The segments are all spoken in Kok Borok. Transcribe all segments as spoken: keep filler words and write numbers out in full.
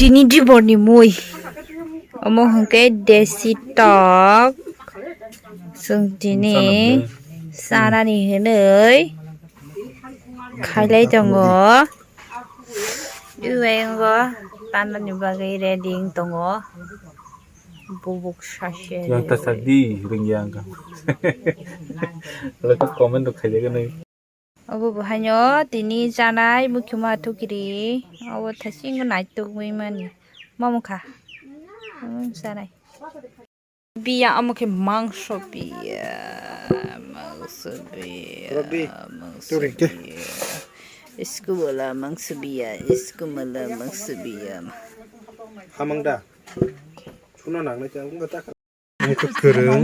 Tini diborni mui. Omo hwnkhe desi tok. Chwng tini chanani hwnwi khailai tongo. Iwengo tanani bagwi ready wng tongo. Bubuk sase. Yang tasak di ringya angka. Laga comment rok khaijak nai. Obo bo haino tini chanai mukhumu athukiri. Obo thasingbo naitok wngmani. Mamukha. Hmm, chanai. Biya omo khe mangso biya. Mangso biya. Robi, mangso turi khe. Biya. Iskumala mangso biya. Iskumala mangso biya. Hamang da. Chuna nangnai ta wngkha ta. Ani khe kwrwng,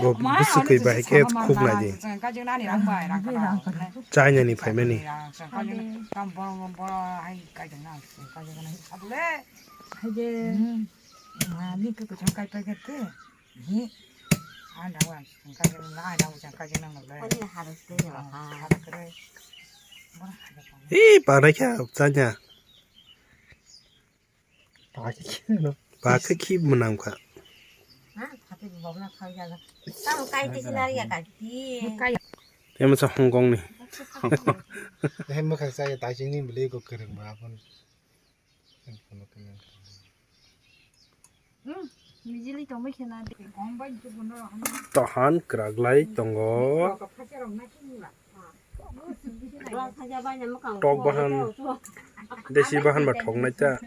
bo bwswk khe bahai khe khuk nai di. China ni phaimani. Ee, panai kha chanya. Ba khe khi mwnam kha. Tamo sa Hong Kong ni. He mwkhang sa ya, tai sing ni bwlwi ko kwrwng ba phone. Tohan kwraklai tongo. Tok bahan, desi bahan ba thoknai ta.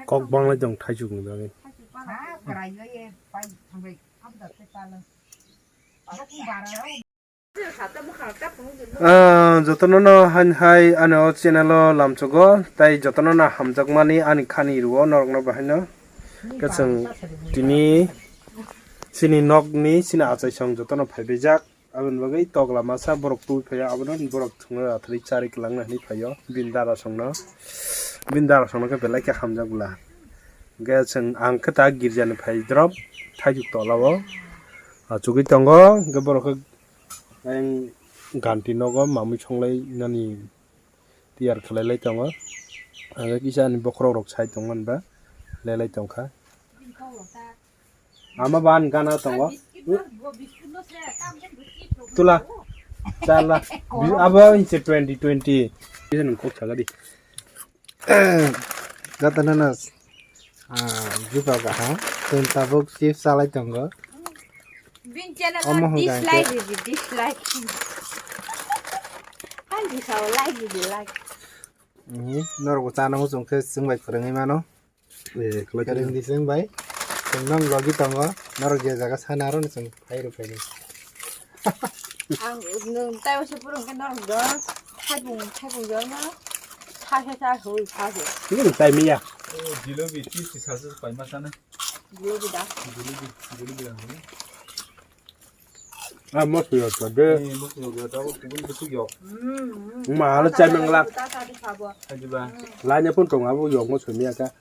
Kok banglai tong thaichuk ni bagwi. Ah, jotono no han hai ani o channel o lamchugo, tai jotono no hamjakmani ani khani rwo norokno bahaino. Khe chwng tini chini nokni chini achaisong jotono phaibaijak, aboni bagwi tokla masa borok tubui phaio, abono borok thwngwi atharwi charwi kwlangna hinwi phaio bini darasongno. Bini darasongno khe belai khe hamjak bwla. Hwnkhe chwng ang khe ta girjani phai drop thaichuk tola o achugwi tongo, hwnkhe borok khe Ayang ganti nogo mamui songlai nani tiyar khlai lai tongo. Ang kisa ani bokhorok rok sai tongmani ba lelai tongkha. Ama ba ani gana tongo. Tula. Chala. Abo inse twenty twenty. Bisa nang kok sagadi. Jotono no, ah, jupa kaham. Chwng tabuk chips salai tongo. Bini channel o dislike ridi, dislike. Ang bisa like ridi, like. Norok bo chana muchung khe chwng bai kwrwngwi mano. Kwrwng di chwng bai. Chwng nang logi tongo. Norok je jaga sana aro no chwng phai rw phai. Ang nwng tai waisa purung khe norok do thaipung thaipung do no sa khe sa hui sa khe. Tini tai miya. Jilobi chips sa sa pai ma sana. Jilobi da. Jilobi jilobi da. Ah, mo suyo to de. Ni mo suyo da ko kubun ko suyo. Ma alo chai mangla. Ta ta di sabo. Ajiba. Lanya pun tong abo yo mo suyo miya ka.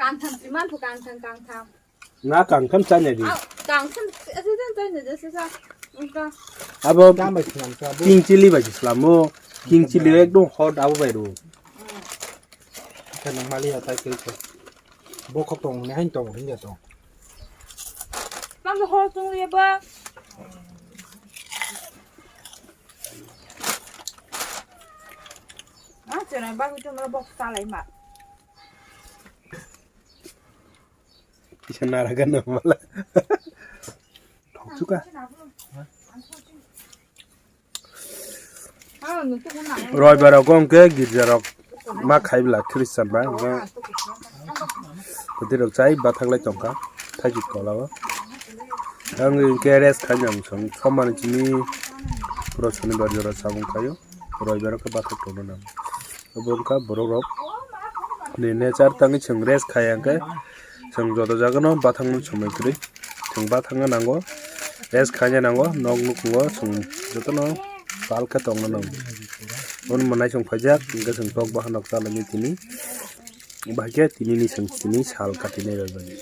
Kangtham siman pu kangtham kangtham. Na kangtham chanya di. Kangtham ese jan chanya di sesa. Engka. Abo king chili bai slamo. King chili ekdom hot abo bai ru. Kana mali atai kiri ko. Bo khok tong ne hain tong hinja tong. Tamo hol tong ye ba. Ah, chana ba ko tong ba salai ma. Kisa naragan na mala. Thoksuka. Roibar rok hwnkhe girja rok ma khai bwla Christian ba hwnkhe kwtwi rok chai bathak lai tongkha thaijwk tola o. Ang hwnkhe rest khai nang song somani chini pura sonibar jora sabung khaio roibar rok khe bathak tongna nang. Obo wngkha borok rok ni nature tangwi chwng rest khai ya hwnkhe chwng joto jaga no bathang no somoi kwrwi chwng bathang no nango rest khaina nango nok nukhungo chwng jotono pal khe tongna nango. Omo mwnaisong phaijak hwnkhe chwng tok bahan rok chalainai tini bahai khe tini ni chwng tini sal katinai rw bai.